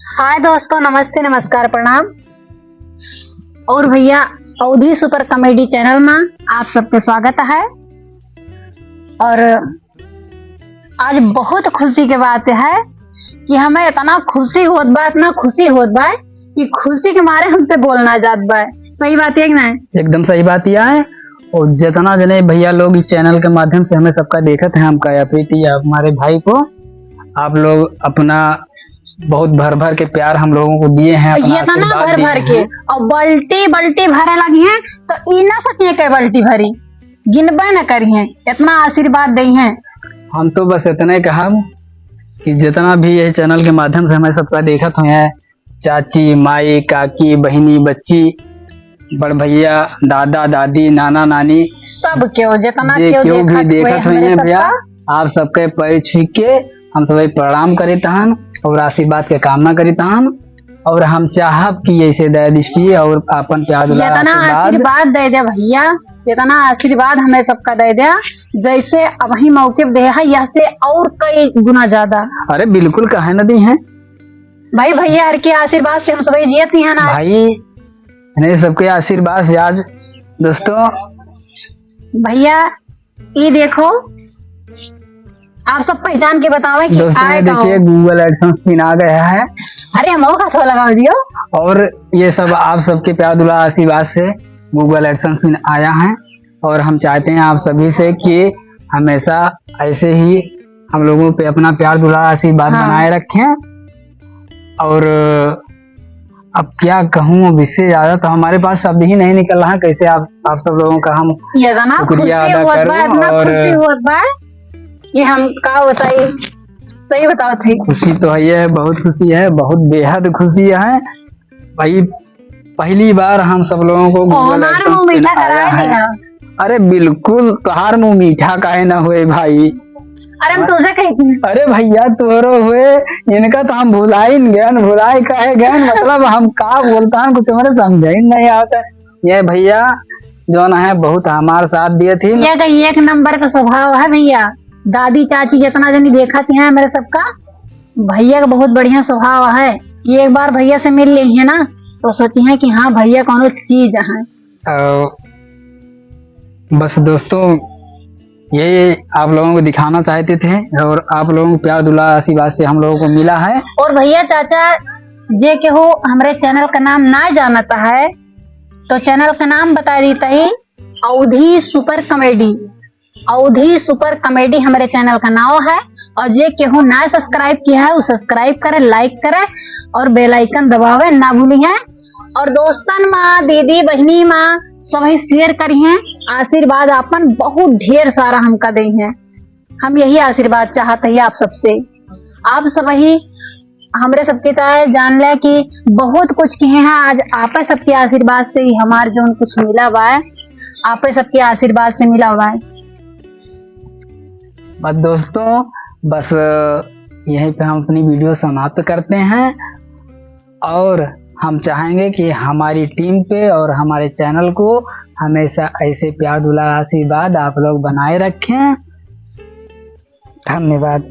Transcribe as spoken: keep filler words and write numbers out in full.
हाय दोस्तों, नमस्ते, नमस्कार, प्रणाम। और भैया, अवधी सुपर कॉमेडी चैनल में आप सबके स्वागत है। और आज बहुत खुशी के बात है कि हमें इतना खुशी होत बा, इतना खुशी होत बा कि खुशी के मारे हमसे बोल ना जात बा। सही बात है कि नहीं? एकदम सही बात यह है। और जितना जने भैया लोग इस चैनल के माध्यम से हमें सबका देखत हैं, हमका या प्रीति या हमारे भाई को, आप लोग अपना बहुत भर भर के प्यार हम लोगों को दिए हैं, अपना ये तो ना आशीर्वाद भर दिए भर के, हैं। और बाल्टी बाल्टी भरे लगी हैं, तो ई ना सोचिए के बाल्टी भरी, गिनबे न करी हैं, इतना आशीर्वाद दे हैं। हम तो बस इतने कहब कि जितना भी यही चैनल के माध्यम से हमें सबका देखत हुए हैं, चाची, माई, काकी, बहिनी, बच्ची, बड़ भैया, दादा, दादी, नाना, नानी, सब केहू, जितना जे केहू केहू भी देखत देखत हुए हुए हैं हैं भैया, सबका। आप सबके पैर छू के हम सभी प्रणाम करित हन और आशीर्वाद के कामना करित हन। और हम चाहब कि ऐसे दया दृष्टि और आपन प्यार दुलार इतना आशीर्वाद आशीर्वाद दे दे भैया, इतना आशीर्वाद हमें सबका दे दे, जैसे अबही मौके पे दे है, यह से और कई गुना ज्यादा। अरे बिल्कुल, काहे न दी हैं भाई, भैया हर के आशीर्वाद से हम सभी जियत ही हैं ना। भाई, इन्हें सबके आशीर्वाद से आज दोस्तों। भैया, ये देखो, आप सब पहचान के बतावे कि दोस्तों, आए ये कहाँ देखिए, हो? Google AdSense पिन आ गया है। अरे, हम और हाथों लगा दियो। और ये सब आप सबके प्यार दुलार आशीर्वाद से Google AdSense पिन आया है। और हम चाहते हैं आप सभी से कि हमेशा ऐसे ही हम लोगों पे अपना प्यार दुलार आशीर्वाद हाँ। बनाए रखें। और अब क्या कहूँ, अब इससे ज्यादा तो हमारे पास शब्द ही नहीं निकल रहा है, कैसे आप, आप सब लोगों का हम इतना शुक्रिया खुशी अदा होत बा, करूँ। इतना और खुशी होत बा कि हम का बताई, सही बताओ थे। खुशी तो है, ये है, बहुत खुशी है, बहुत बेहद खुशी है भाई। पहली बार हम सब लोगों को Google हमार AdSense मुंह पिन मीठा आया कराए है। देना। अरे बिल्कुल, तोहार मुंह मीठा काहे ना होए भाई? अरे हम तुझे कही थी। अरे भैया तोहरो हुए, इनका तो हम भुलाइन गए, भुलाए काहे गए, मतलब हम का बोलता है कुछ हमारे समझ ही नहीं आता। ये भैया जौन है बहुत हमार साथ दिए थी। ये तो एक नंबर का स्वभाव है भैया, दादी चाची जितना जनी देखत हैं मेरे सबका, भैया का बहुत बढ़िया स्वभाव है कि एक बार भैया से मिल ली है ना, तो सोची है कि हाँ भैया कौनो चीज है। अ, बस दोस्तों, यही आप लोगों को दिखाना चाहते थे और आप लोगों को प्यार दुलार आशीर्वाद से हम लोगों को मिला है। और भैया चाचा, जे केहू हमरे चैनल का नाम ना जानता है, तो चैनल का नाम बता देता ही, अवधी सुपर कॉमेडी। अवधी सुपर कॉमेडी हमरे चैनल का नाम है। और जे केहू ना सब्सक्राइब किया है, वो सब्सक्राइब करे, लाइक करे और बेल आइकन दबावे ना भूली है। और दोस्तन मा, दीदी, बहिनी मा, सभी शेयर करी हैं, आशीर्वाद आपन बहुत ढेर सारा हमका दे हैं। हम यही आशीर्वाद चाहत है आप सबसे। आप सभी हमरे सबके तरह जान ले कि बहुत कुछ किहे हैं, आज आपे सबके आशीर्वाद से ही हमार जौन कुछ मिला बा, आपे सबके आशीर्वाद से मिला बा। बस दोस्तों, बस यहीं पे हम अपनी वीडियो समाप्त करते हैं और हम चाहेंगे कि हमारी टीम पे और हमारे चैनल को हमेशा ऐसे प्यार दुलार आशीर्वाद आप लोग बनाए रखें। धन्यवाद।